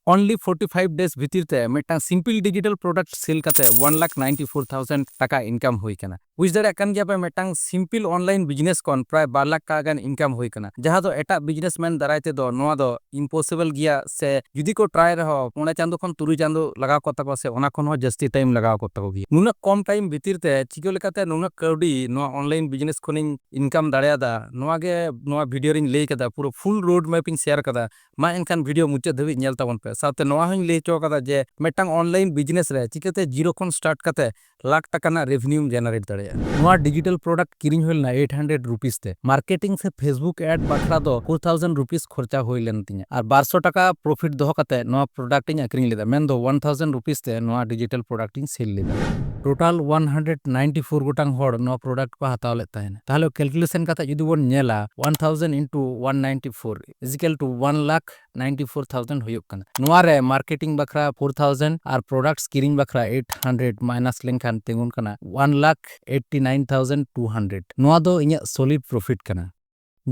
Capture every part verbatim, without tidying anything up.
Only forty five days ᱵᱷᱤᱛᱤᱨ ᱛᱮ ᱢᱤᱫᱴᱟᱝ simple digital product sell ᱠᱟᱛᱮ one lakh ninety four thousand ᱴᱟᱠᱟ income ᱦᱩᱭ ᱠᱟᱱᱟ᱾ ᱵᱩᱡᱽ ᱫᱟᱲᱮᱭᱟᱜ ᱠᱟᱱ ᱜᱮᱭᱟ ᱯᱮ, ᱢᱤᱫᱴᱟᱝ simple online business ᱠᱷᱚᱱ ᱯᱨᱟᱭ ᱵᱟᱨ ᱞᱟᱠᱷ ᱴᱟᱠᱟ ᱜᱟᱱ income ᱦᱩᱭ ᱠᱟᱱᱟ, ᱡᱟᱦᱟᱸ ᱫᱚ ᱮᱴᱟᱜ businessman ᱫᱟᱨᱟᱭ ᱛᱮᱫᱚ ᱱᱚᱣᱟ ᱫᱚ impossible ᱜᱮᱭᱟ, ᱥᱮ ᱡᱩᱫᱤ ᱠᱚ try ᱨᱮᱦᱚᱸ ᱢᱚᱬᱮ ᱪᱟᱸᱫᱚ ᱠᱷᱚᱱ ᱛᱩᱨᱩᱭ ᱪᱟᱸᱫᱚ ᱞᱟᱜᱟᱣ ᱠᱚᱜ ᱛᱟᱠᱚᱣᱟ, ᱥᱮ ᱚᱱᱟ ᱠᱷᱚᱱ ᱦᱚᱸ ᱡᱟᱹᱥᱛᱤ time ᱞᱟᱜᱟᱣ ᱠᱚᱜ ᱛᱟᱠᱚ ᱜᱮᱭᱟ᱾ ᱱᱩᱱᱟᱹᱜ ᱠᱚᱢ time ᱵᱷᱤᱛᱤᱨ ᱛᱮ ᱪᱤᱠᱟᱹ ᱞᱮᱠᱟᱛᱮ ᱱᱩᱱᱟᱹᱜ ᱠᱟᱹᱣᱰᱤ ᱱᱚᱣᱟ online business ᱠᱷᱚᱱᱤᱧ income ᱫᱟᱲᱮᱭᱟᱫᱟ, ᱱᱚᱣᱟ ᱜᱮ ᱱᱚᱣᱟ video ᱨᱤᱧ ᱞᱟᱹᱭ ᱠᱟᱫᱟ, ᱯᱩᱨᱟᱹ full road map ᱤᱧ share ᱠᱟᱫᱟ᱾ ᱢᱟ ᱮᱱᱠᱷᱟᱱ video ᱢᱩᱪᱟᱹᱫ ᱫᱷᱟᱹᱵᱤᱡ ᱧᱮᱞ ᱛᱟᱵᱚᱱ ᱯᱮ᱾ ᱥᱟᱶᱛᱮ ᱱᱚᱣᱟ ᱦᱚᱸᱧ ᱞᱟᱹᱭ ᱦᱚᱪᱚ ᱠᱟᱫᱟ ᱡᱮ ᱢᱤᱫᱴᱟᱝ online business ᱨᱮ ᱪᱤᱠᱟᱹᱛᱮ zero ᱠᱷᱚᱱ start ᱠᱟᱛᱮ ᱞᱟᱠᱷ ᱴᱟᱠᱟ ᱨᱮᱱᱟᱜ revenue generate ᱫᱟᱲᱮᱭᱟᱜᱼᱟ᱾ ᱱᱚᱣᱟ digital product ᱠᱤᱨᱤᱧ ᱦᱩᱭ ᱞᱮᱱᱟ eight hundred rupees ᱛᱮ᱾ Marketing ᱥᱮ Facebook ad ᱵᱟᱠᱷᱨᱟ ᱫᱚ four thousand rupees ᱠᱷᱚᱨᱪᱟ ᱦᱩᱭ ᱞᱮᱱ ᱛᱤᱧᱟ, ᱟᱨ ᱵᱟᱨᱥᱚ ᱴᱟᱠᱟ profit ᱫᱚᱦᱚ ᱠᱟᱛᱮ ᱱᱚᱣᱟ product ᱤᱧ ᱟᱹᱠᱷᱨᱤᱧ ᱞᱮᱫᱟ, ᱢᱮᱱᱫᱚ one thousand rupees ᱛᱮ ᱱᱚᱣᱟ digital product ᱤᱧ sell ᱞᱮᱫᱟ᱾ Total one hundred ninety four ᱜᱚᱴᱟᱝ ᱦᱚᱲ ᱱᱚᱣᱟ product ᱠᱚ ᱦᱟᱛᱟᱣ ᱞᱮᱫ ᱛᱟᱦᱮᱱᱟ᱾ ᱛᱟᱦᱞᱮ calculation ᱠᱟᱛᱮ ᱡᱩᱫᱤ ᱵᱚᱱ ᱧᱮᱞᱟ, one thousand into one ninety four is equal to one lakh ninety four thousand ᱦᱩᱭᱩᱜ ᱠᱟᱱᱟ᱾ ᱱᱚᱣᱟ ᱨᱮ marketing ᱵᱟᱠᱷᱨᱟ four thousand ᱟᱨ products ᱠᱤᱨᱤᱧ ᱵᱟᱠᱷᱨᱟ eight hundred minus ᱞᱮᱱᱠᱷᱟᱱ ᱛᱤᱸᱜᱩᱱ ᱠᱟᱱᱟ one lakh eighty nine thousand two hundred᱾ ᱱᱚᱣᱟ ᱫᱚ ᱤᱧᱟᱹᱜ solid profit ᱠᱟᱱᱟ᱾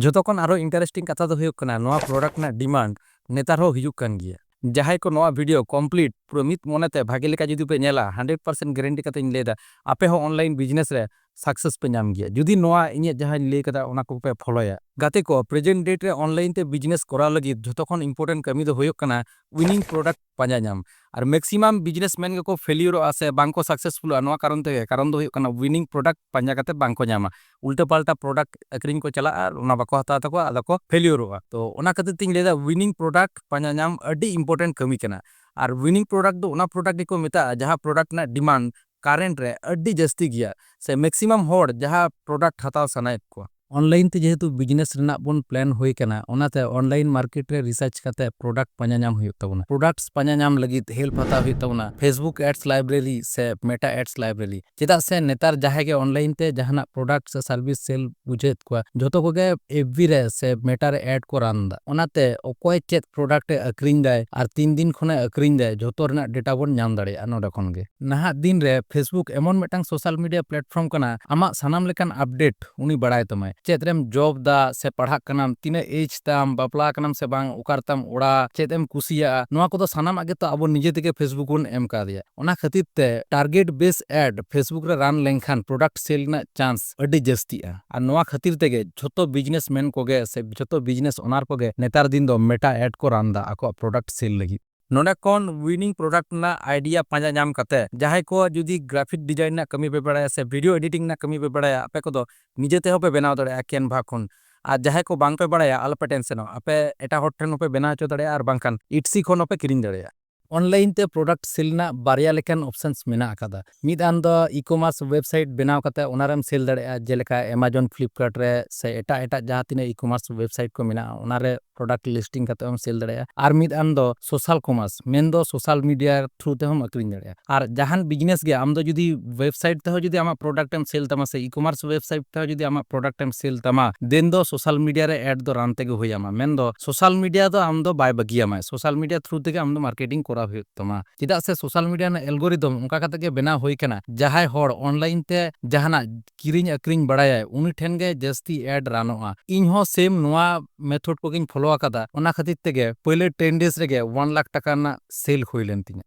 ᱡᱚᱛᱚ ᱠᱷᱚᱱ ᱟᱨᱦᱚᱸ interesting ᱠᱟᱛᱷᱟ ᱫᱚ ᱦᱩᱭᱩᱜ ᱠᱟᱱᱟ, ᱱᱚᱣᱟ product ᱨᱮᱱᱟᱜ demand ᱱᱮᱛᱟᱨ ᱦᱚᱸ ᱦᱤᱡᱩᱜ ᱠᱟᱱ ᱜᱮᱭᱟ᱾ ᱡᱟᱦᱟᱸᱭ ᱠᱚ ᱱᱚᱣᱟ video complete ᱯᱩᱨᱟᱹ ᱢᱤᱫ ᱢᱚᱱᱮᱛᱮ ᱵᱷᱟᱜᱮ ᱞᱮᱠᱟ ᱡᱩᱫᱤ ᱯᱮ ᱧᱮᱞᱟ, hundred percent guarantee ᱠᱟᱛᱮ ᱤᱧ ᱞᱟᱹᱭ ᱫᱟ, ᱟᱯᱮ ᱦᱚᱸ online business ᱨᱮ success ᱯᱮ ᱧᱟᱢ ᱜᱮᱭᱟ, ᱡᱩᱫᱤ ᱱᱚᱣᱟ ᱤᱧᱟᱹᱜ ᱡᱟᱦᱟᱸᱧ ᱞᱟᱹᱭ ᱠᱟᱫᱟ ᱚᱱᱟ ᱠᱚᱯᱮ ᱯᱷᱚᱞᱳᱭᱟ᱾ ᱜᱟᱛᱮ ᱠᱚ, present date ᱨᱮ online ᱛᱮ business ᱠᱚᱨᱟᱣ ᱞᱟᱹᱜᱤᱫ ᱡᱷᱚᱛᱚ ᱠᱷᱚᱱ important ᱠᱟᱹᱢᱤ ᱫᱚ ᱦᱩᱭᱩᱜ ᱠᱟᱱᱟ winning product ᱯᱟᱸᱡᱟ ᱧᱟᱢ᱾ ᱟᱨ maximum businessman ᱜᱮᱠᱚ ᱯᱷᱮᱞᱤᱭᱚᱨᱚᱜᱼᱟ ᱥᱮ ᱵᱟᱝᱠᱚ ᱥᱟᱠᱥᱮᱥᱯᱷᱩᱞᱚᱜᱼᱟ, ᱱᱚᱣᱟ ᱠᱟᱨᱚᱱ ᱛᱮᱜᱮ, ᱠᱟᱨᱚᱱ ᱫᱚ ᱦᱩᱭᱩᱜ ᱠᱟᱱᱟ winning product ᱯᱟᱸᱡᱟ ᱠᱟᱛᱮ ᱵᱟᱝᱠᱚ ᱧᱟᱢᱟ, ᱩᱞᱴᱟᱹ ᱯᱟᱞᱴᱟ product ᱟᱹᱠᱷᱨᱤᱧ ᱠᱚ ᱪᱟᱞᱟᱜᱼᱟ ᱟᱨ ᱚᱱᱟ ᱵᱟᱠᱚ ᱦᱟᱛᱟᱣ ᱛᱟᱠᱚᱣᱟ, ᱟᱫᱚ ᱠᱚ ᱯᱷᱮᱞᱤᱭᱚᱨᱚᱜᱼᱟ᱾ ᱛᱚ ᱚᱱᱟ ᱠᱷᱟᱹᱛᱤᱨ ᱛᱤᱧ ᱞᱟᱹᱭᱫᱟ winning product ᱯᱟᱸᱡᱟ ᱧᱟᱢ ᱟᱹᱰᱤ important ᱠᱟᱹᱢᱤ ᱠᱟᱱᱟ᱾ ᱟᱨ winning product ᱫᱚ ᱚᱱᱟ product ᱜᱮᱠᱚ ᱢᱮᱛᱟᱜᱼᱟ ᱡᱟᱦᱟᱸ product ᱨᱮᱱᱟᱜ demand current ᱨᱮ ᱟᱹᱰᱤ ᱡᱟᱹᱥᱛᱤ ᱜᱮᱭᱟ, ᱥᱮ maximum ᱦᱚᱲ ᱡᱟᱦᱟᱸ product ᱦᱟᱛᱟᱣ ᱥᱟᱱᱟᱭᱮᱫ ᱠᱚᱣᱟ᱾ Online ᱛᱮ ᱡᱮᱦᱮᱛᱩ business ᱨᱮᱱᱟᱜ ᱵᱚᱱ plan ᱦᱩᱭ ᱠᱟᱱᱟ, ᱚᱱᱟᱛᱮ online market ᱨᱮ research ᱠᱟᱛᱮ product ᱯᱟᱸᱡᱟ ᱧᱟᱢ ᱦᱩᱭᱩᱜ ᱛᱟᱵᱚᱱᱟ᱾ Products ᱯᱟᱸᱡᱟ ᱧᱟᱢ ᱞᱟᱹᱜᱤᱫ help ᱦᱟᱛᱟᱣ ᱦᱩᱭᱩᱜ ᱛᱟᱵᱚᱱᱟ Facebook ads library ᱥᱮ Meta ads library᱾ ᱪᱮᱫᱟᱜ ᱥᱮ ᱱᱮᱛᱟᱨ ᱡᱟᱦᱟᱸᱭ ᱜᱮ online ᱛᱮ ᱡᱟᱦᱟᱱᱟᱜ product ᱥᱮ service sell ᱵᱩᱡᱷᱟᱹᱣᱮᱫ ᱠᱚᱣᱟ, ᱡᱷᱚᱛᱚ ᱠᱚᱜᱮ F B ᱨᱮ ᱥᱮ Meta ᱨᱮ ad ᱠᱚ run ᱫᱟ᱾ ᱚᱱᱟᱛᱮ ᱚᱠᱚᱭ ᱪᱮᱫ product ᱮ ᱟᱹᱠᱷᱨᱤᱧ ᱫᱟᱭ ᱟᱨ ᱛᱤᱱ ᱫᱤᱱ ᱠᱷᱚᱱᱮ ᱟᱹᱠᱷᱨᱤᱧ ᱫᱟᱭ, ᱡᱷᱚᱛᱚ ᱨᱮᱱᱟᱜ data ᱵᱚᱱ ᱧᱟᱢ ᱫᱟᱲᱮᱭᱟᱜᱼᱟ ᱱᱚᱰᱮ ᱠᱷᱚᱱ ᱜᱮ᱾ ᱱᱟᱦᱟᱜ ᱫᱤᱱ ᱨᱮ Facebook ᱮᱢᱚᱱ ᱢᱤᱫᱴᱟᱝ social media platform ᱠᱟᱱᱟ, ᱟᱢᱟᱜ ᱥᱟᱱᱟᱢ ᱞᱮᱠᱟᱱ update ᱩᱱᱤ ᱵᱟᱲᱟᱭ ᱛᱟᱢᱟᱭ᱾ ᱪᱮᱫ ᱨᱮᱢ ᱡᱚᱵ ᱫᱟ ᱥᱮ ᱯᱟᱲᱦᱟᱜ ᱠᱟᱱᱟᱢ, ᱛᱤᱱᱟᱹᱜ ᱮᱡᱽ ᱛᱟᱢ, ᱵᱟᱯᱞᱟ ᱠᱟᱱᱟᱢ ᱥᱮ ᱵᱟᱝ, ᱚᱠᱟ ᱨᱮᱛᱟᱢ ᱚᱲᱟᱜ, ᱪᱮᱫ ᱮᱢ ᱠᱩᱥᱤᱭᱟᱜᱼᱟ, ᱱᱚᱣᱟ ᱠᱚᱫᱚ ᱥᱟᱱᱟᱢᱟᱜ ᱜᱮᱛᱚ ᱟᱵᱚ ᱱᱤᱡᱮ ᱛᱮᱜᱮ Facebook ᱵᱚᱱ ᱮᱢ ᱠᱟᱣᱫᱮᱭᱟ᱾ ᱚᱱᱟ ᱠᱷᱟᱹᱛᱤᱨ ᱛᱮ target base ad Facebook ᱨᱮ ᱨᱟᱱ ᱞᱮᱱᱠᱷᱟᱱ product sale ᱨᱮᱱᱟᱜ chance ᱟᱹᱰᱤ ᱡᱟᱹᱥᱛᱤᱜᱼᱟ᱾ ᱟᱨ ᱱᱚᱣᱟ ᱠᱷᱟᱹᱛᱤᱨ ᱛᱮᱜᱮ ᱡᱷᱚᱛᱚ business man ᱠᱚᱜᱮ ᱥᱮ ᱡᱷᱚᱛᱚ business owner ᱠᱚᱜᱮ ᱱᱮᱛᱟᱨ ᱫᱤᱱ ᱫᱚ Meta ad ᱠᱚ ᱨᱟᱱ ᱫᱟ ᱟᱠᱚᱣᱟᱜ product sale ᱞᱟᱹᱜᱤᱫ᱾ ᱱᱚᱰᱮ ᱠᱷᱚᱱ winning product ᱨᱮᱱᱟᱜ idea ᱯᱟᱸᱡᱟ ᱧᱟᱢ ᱠᱟᱛᱮ, ᱡᱟᱦᱟᱸᱭ ᱠᱚ ᱡᱩᱫᱤ graphic design ᱨᱮᱱᱟᱜ ᱠᱟᱹᱢᱤ ᱯᱮ ᱵᱟᱲᱟᱭᱟ ᱥᱮ video editing ᱨᱮᱱᱟᱜ ᱠᱟᱹᱢᱤ ᱯᱮ ᱵᱟᱲᱟᱭᱟ, ᱟᱯᱮ ᱠᱚᱫᱚ ᱱᱤᱡᱮ ᱛᱮᱦᱚᱸ ᱯᱮ ᱵᱮᱱᱟᱣ ᱫᱟᱲᱮᱭᱟᱜᱼᱟ Canva ᱠᱷᱚᱱ᱾ ᱟᱨ ᱡᱟᱦᱟᱸᱭ ᱠᱚ ᱵᱟᱝ ᱯᱮ ᱵᱟᱲᱟᱭᱟ, ᱟᱞᱚ ᱯᱮ tension ᱚᱜᱼᱟ, ᱟᱯᱮ ᱮᱴᱟᱜ ᱦᱚᱲ ᱴᱷᱮᱱ ᱦᱚᱸᱯᱮ ᱵᱮᱱᱟᱣ ᱦᱚᱪᱚ ᱫᱟᱲᱮᱭᱟᱜᱼᱟ, ᱟᱨ ᱵᱟᱝᱠᱷᱟᱱ Etsy ᱠᱷᱚᱱ ᱦᱚᱸᱯᱮ ᱠᱤᱨᱤᱧ ᱫᱟᱲᱮᱭᱟᱜᱼᱟ᱾ Online ᱛᱮ product sale ᱨᱮᱱᱟᱜ ᱵᱟᱨᱭᱟ ᱞᱮᱠᱟᱱ options ᱢᱮᱱᱟᱜ ᱟᱠᱟᱫᱟ᱾ ᱢᱤᱫ ᱟᱱ ᱫᱚ e-commerce website ᱵᱮᱱᱟᱣ ᱠᱟᱛᱮ ᱚᱱᱟ ᱨᱮᱢ sell ᱫᱟᱲᱮᱭᱟᱜᱼᱟ, ᱡᱮᱞᱮᱠᱟ Amazon, Flipkart ᱨᱮ ᱥᱮ ᱮᱴᱟᱜ ᱮᱴᱟᱜ ᱡᱟᱦᱟᱸ ᱛᱤᱱᱟᱹᱜ e-commerce website ᱠᱚ ᱢᱮᱱᱟᱜᱼᱟ, ᱚᱱᱟ ᱨᱮ product listing ᱠᱟᱛᱮ ᱦᱚᱸᱢ sell ᱫᱟᱲᱮᱭᱟᱜᱼᱟ᱾ ᱟᱨ ᱢᱤᱫ ᱟᱱ ᱫᱚ social commerce, ᱢᱮᱱᱫᱚ social media through ᱛᱮᱦᱚᱸᱢ ᱟᱹᱠᱷᱨᱤᱧ ᱫᱟᱲᱮᱭᱟᱜᱼᱟ᱾ ᱟᱨ ᱡᱟᱦᱟᱱ business ᱜᱮ, ᱟᱢ ᱫᱚ ᱡᱩᱫᱤ website ᱛᱮᱦᱚᱸ ᱡᱩᱫᱤ ᱟᱢᱟᱜ product ᱮᱢ sell ᱛᱟᱢᱟ ᱥᱮ e-commerce website ᱛᱮᱦᱚᱸ ᱡᱩᱫᱤ ᱟᱢᱟᱜ product ᱮᱢ sell ᱛᱟᱢᱟ, then ᱫᱚ social media ᱨᱮ ad ᱫᱚ run ᱛᱮᱜᱮ ᱦᱩᱭ ᱟᱢᱟ᱾ ᱢᱮᱱᱫᱚ social media ᱫᱚ ᱟᱢ ᱫᱚ ᱵᱟᱭ ᱵᱟᱹᱜᱤᱭᱟᱢᱟᱭ, social media through ᱛᱮᱜᱮ ᱟᱢ ᱫᱚ marketing ᱠᱚᱨᱟᱣ ᱦᱩᱭᱩᱜ ᱛᱟᱢᱟ᱾ ᱪᱮᱫᱟᱜ ᱥᱮ social media ᱨᱮᱱᱟᱜ algorithm ᱚᱱᱠᱟ ᱠᱟᱛᱮ ᱜᱮ ᱵᱮᱱᱟᱣ ᱦᱩᱭ ᱠᱟᱱᱟ, ᱡᱟᱦᱟᱸᱭ ᱦᱚᱲ online ᱛᱮ ᱡᱟᱦᱟᱱᱟᱜ ᱠᱤᱨᱤᱧ ᱟᱹᱠᱷᱨᱤᱧ ᱵᱟᱲᱟᱭᱟᱭ, ᱩᱱᱤ ᱴᱷᱮᱱ ᱜᱮ ᱡᱟᱹᱥᱛᱤ ad ᱨᱟᱱᱚᱜᱼᱟ᱾ ᱤᱧ ᱦᱚᱸ same ᱱᱚᱣᱟ method ᱠᱚᱜᱮᱧ follow ᱟᱠᱟᱫᱟ, ᱚᱱᱟ ᱠᱷᱟᱹᱛᱤᱨ ᱛᱮᱜᱮ ᱯᱳᱭᱞᱳ ten days ᱨᱮᱜᱮ one ᱞᱟᱠᱷ ᱴᱟᱠᱟ ᱨᱮᱱᱟᱜ sale ᱦᱩᱭ ᱞᱮᱱ ᱛᱤᱧᱟ᱾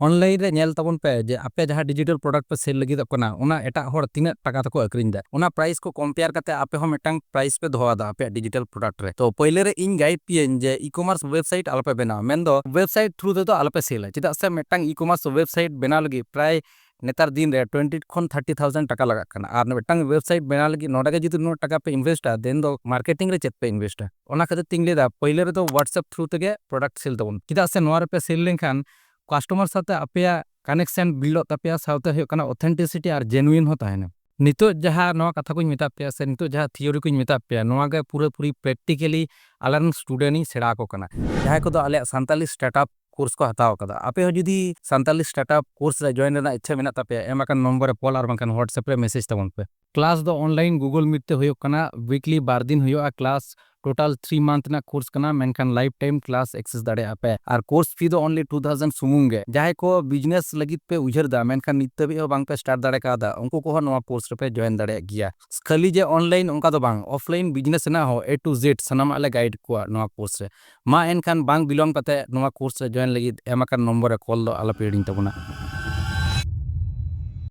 Online ᱨᱮ ᱧᱮᱞ ᱛᱟᱵᱚᱱ ᱯᱮ ᱡᱮ ᱟᱯᱮ ᱡᱟᱦᱟᱸ digital product ᱯᱮ sell ᱞᱟᱹᱜᱤᱫᱚᱜ ᱠᱟᱱᱟ, ᱚᱱᱟ ᱮᱴᱟᱜ ᱦᱚᱲ ᱛᱤᱱᱟᱹᱜ ᱴᱟᱠᱟ ᱛᱮᱠᱚ ᱟᱹᱠᱷᱨᱤᱧ ᱮᱫᱟ, ᱚᱱᱟ price ᱠᱚ compare ᱠᱟᱛᱮ ᱟᱯᱮ ᱦᱚᱸ ᱢᱤᱫᱴᱟᱝ price ᱯᱮ ᱫᱚᱦᱚ ᱟᱫᱟ ᱟᱯᱮᱭᱟᱜ digital product ᱨᱮ᱾ ᱛᱚ ᱯᱳᱭᱞᱳ ᱨᱮ ᱤᱧ guide ᱯᱮᱭᱟᱹᱧ ᱡᱮ e-commerce website ᱟᱞᱚᱯᱮ ᱵᱮᱱᱟᱣᱟ, ᱢᱮᱱᱫᱚ website through ᱛᱮᱫᱚ ᱟᱞᱚᱯᱮ sell ᱟ, ᱪᱮᱫᱟᱜ ᱥᱮ ᱢᱤᱫᱴᱟᱝ e-commerce website ᱵᱮᱱᱟᱣ ᱞᱟᱹᱜᱤᱫ ᱯᱨᱟᱭ ᱱᱮᱛᱟᱨ ᱫᱤᱱ ᱨᱮ twenty ᱠᱷᱚᱱ thirty thousand ᱴᱟᱠᱟ ᱞᱟᱜᱟᱜ ᱠᱟᱱᱟ᱾ ᱟᱨ ᱢᱤᱫᱴᱟᱝ website ᱵᱮᱱᱟᱣ ᱞᱟᱹᱜᱤᱫ ᱱᱚᱰᱮ ᱜᱮ ᱡᱩᱫᱤ ᱱᱩᱱᱟᱹᱜ ᱴᱟᱠᱟ ᱯᱮ invest ᱟ, then ᱫᱚ marketing ᱨᱮ ᱪᱮᱫ ᱯᱮ invest ᱟ? ᱚᱱᱟ ᱠᱷᱟᱹᱛᱤᱨ ᱛᱤᱧ ᱞᱟᱹᱭᱫᱟ, ᱯᱳᱭᱞᱳ ᱨᱮᱫᱚ WhatsApp through ᱛᱮᱜᱮ product sell ᱛᱟᱵᱚᱱ, ᱪᱮᱫᱟᱜ ᱥᱮ ᱱᱚᱣᱟ ᱨᱮᱯᱮ sell ᱞᱮᱱᱠᱷᱟᱱ customer ᱥᱟᱶᱛᱮ ᱟᱯᱮᱭᱟᱜ connection build ᱚᱜ ᱛᱟᱯᱮᱭᱟ, ᱥᱟᱶᱛᱮ ᱦᱩᱭᱩᱜ ᱠᱟᱱᱟ authenticity ᱟᱨ genuine ᱦᱚᱸ ᱛᱟᱦᱮᱱᱟ᱾ ᱱᱤᱛᱚᱜ ᱡᱟᱦᱟᱸ ᱱᱚᱣᱟ ᱠᱟᱛᱷᱟ ᱠᱚᱧ ᱢᱮᱛᱟᱫ ᱯᱮᱭᱟ ᱥᱮ ᱱᱤᱛᱚᱜ ᱡᱟᱦᱟᱸ theory ᱠᱚᱧ ᱢᱮᱛᱟᱫ ᱯᱮᱭᱟ, ᱱᱚᱣᱟ ᱜᱮ ᱯᱩᱨᱟᱹᱯᱩᱨᱤ practically ᱟᱞᱮᱨᱮᱱ student ᱤᱧ ᱥᱮᱬᱟ ᱟᱠᱚ ᱠᱟᱱᱟ, ᱡᱟᱦᱟᱸᱭ ᱠᱚᱫᱚ ᱟᱞᱮᱭᱟᱜ ᱥᱟᱱᱛᱟᱞᱤ startup course ᱠᱚ ᱦᱟᱛᱟᱣ ᱟᱠᱟᱫᱟ᱾ ᱟᱯᱮ ᱦᱚᱸ ᱡᱩᱫᱤ ᱥᱟᱱᱛᱟᱞᱤ startup course ᱨᱮ join ᱨᱮᱱᱟᱜ ᱤᱪᱪᱷᱟᱹ ᱢᱮᱱᱟᱜ ᱛᱟᱯᱮᱭᱟ, ᱮᱢ ᱟᱠᱟᱱ ᱱᱚᱢᱵᱚᱨ ᱨᱮ call ᱟᱨ ᱵᱟᱝᱠᱷᱟᱱ WhatsApp ᱨᱮ message ᱛᱟᱵᱚᱱ ᱯᱮ᱾ Class ᱫᱚ online Google Meet ᱛᱮ ᱦᱩᱭᱩᱜ ᱠᱟᱱᱟ, weekly ᱵᱟᱨ ᱫᱤᱱ ᱦᱩᱭᱩᱜᱼᱟ class᱾ Total three month ᱨᱮᱱᱟᱜ course ᱠᱟᱱᱟ, ᱢᱮᱱᱠᱷᱟᱱ life time class access ᱫᱟᱲᱮᱭᱟᱜᱼᱟ ᱯᱮ᱾ ᱟᱨ course fee ᱫᱚ only two thousand ᱥᱩᱢᱩᱝ ᱜᱮ᱾ ᱡᱟᱦᱟᱸᱭ ᱠᱚ business ᱞᱟᱹᱜᱤᱫ ᱯᱮ ᱩᱭᱦᱟᱹᱨ ᱫᱟ, ᱢᱮᱱᱠᱷᱟᱱ ᱱᱤᱛ ᱫᱷᱟᱹᱵᱤᱡ ᱦᱚᱸ ᱵᱟᱝ ᱯᱮ start ᱫᱟᱲᱮ ᱠᱟᱣᱫᱟ, ᱩᱱᱠᱩ ᱠᱚᱦᱚᱸ ᱱᱚᱣᱟ course ᱨᱮᱯᱮ join ᱫᱟᱲᱮᱭᱟᱜ ᱜᱮᱭᱟ᱾ ᱠᱷᱟᱹᱞᱤ ᱡᱮ online ᱚᱱᱠᱟ ᱫᱚ ᱵᱟᱝ, offline business ᱨᱮᱱᱟᱜ ᱦᱚᱸ A to Z ᱥᱟᱱᱟᱢᱟᱜ ᱞᱮ guide ᱠᱚᱣᱟ ᱱᱚᱣᱟ course ᱨᱮ᱾ ᱢᱟ ᱮᱱᱠᱷᱟᱱ ᱵᱟᱝ ᱵᱤᱞᱚᱢ ᱠᱟᱛᱮ ᱱᱚᱣᱟ course ᱨᱮ join ᱞᱟᱹᱜᱤᱫ ᱮᱢ ᱟᱠᱟᱱ ᱱᱚᱢᱵᱚᱨ ᱨᱮ call ᱫᱚ ᱟᱞᱚᱯᱮ ᱦᱤᱲᱤᱧ ᱛᱟᱵᱚᱱᱟ᱾